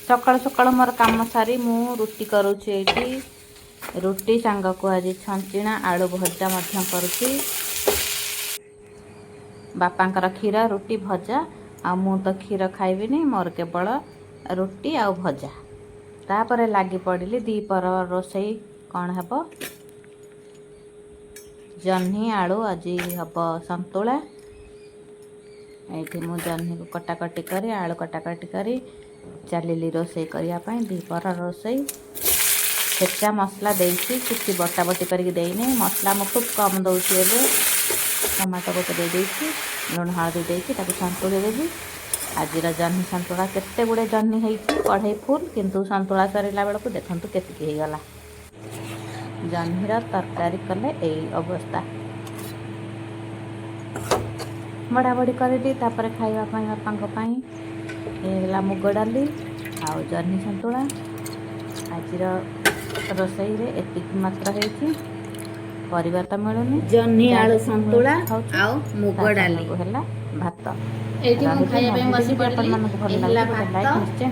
ସକାଳୁ ସକାଳୁ ମୋର କାମ ସାରି ମୁଁ ରୁଟି କରୁଛି ଏଇଠି। ରୁଟି ସାଙ୍ଗକୁ ଆଜି ଛଞ୍ଚିଣା ଆଳୁ ଭଜା ମଧ୍ୟ କରୁଛି। ବାପାଙ୍କର କ୍ଷୀର ରୁଟି ଭଜା, ଆଉ ମୁଁ ତ କ୍ଷୀର ଖାଇବିନି, ମୋର କେବଳ ରୁଟି ଆଉ ଭଜା। ତାପରେ ଲାଗି ପଡ଼ିଲି ଦ୍ୱିପହର ରୋଷେଇ କ'ଣ ହେବ। ଜହ୍ନି ଆଳୁ ଆଜି ହେବ ସନ୍ତୁଳା। ଏଇଠି ମୁଁ ଜହ୍ନିକୁ କଟାକଟି କରି, ଆଳୁ କଟାକଟି କରି ଚାଲିଲି ରୋଷେଇ କରିବା ପାଇଁ। ଦ୍ୱିପହର ରୋଷେଇ ଛେଚା ମସଲା ଦେଇଛି, କିଛି ବଟା ବଟି କରିକି ଦେଇନି। ମସଲା ମୁଁ ଖୁବ୍ କମ୍ ଦେଉଛି ଏବେ। ଟମାଟୋ ଗୋଟେ ଦେଇଦେଇଛି, ଲୁଣ ହଳଦୀ ଦେଇକି ତାକୁ ସନ୍ତୁଳି ଦେବି। ଆଜିର ଜହ୍ନି ସନ୍ତୁଳା କେତେ ଗୁଡ଼ିଏ ଜହ୍ନି ହେଇଛି, କଢ଼େଇ ଫୁଲ୍। କିନ୍ତୁ ସନ୍ତୁଳା ସରିଲା ବେଳକୁ ଦେଖନ୍ତୁ କେତିକି ହେଇଗଲା। ଜହ୍ନିର ତରକାରୀ କଲେ ଏଇ ଅବସ୍ଥା। ବଢ଼ା ବଢ଼ି କରିଲି ତାପରେ ଖାଇବା ପାଇଁ ବାପାଙ୍କ ପାଇଁ। ଏ ହେଲା ମୁଗ ଡାଲି ଆଉ ଜହ୍ନି ସନ୍ତୁଳା। ଆଜିର ରୋଷେଇରେ ଏତିକି ମାତ୍ର ହେଇଛି। ପରିବା ତ ମିଳୁନି। ଜହ୍ନି ଯାହା ଆଳୁ ଯେତିକି ସନ୍ତୁଳା ମିଳୁଛି ଖାଉଛୁ। ଆଉ ମୁଗ ତା ଡାଲି। ସାଙ୍ଗକୁ ହେଲା ଭାତ। ଏଇଠି ମୁଁ ରହିଲି। ଖାଇବା ମୋ ପାଇଁ ବସି ଭିଡ଼ିଓ ଯଦି ପଡ଼ିଲି। ଆପଣମାନଙ୍କୁ ଭଲ ଏ ହେଲା ଲାଗୁଛି, ଗୋଟେ ଭାତ। ଲାଇକ୍ ନିଶ୍ଚୟ।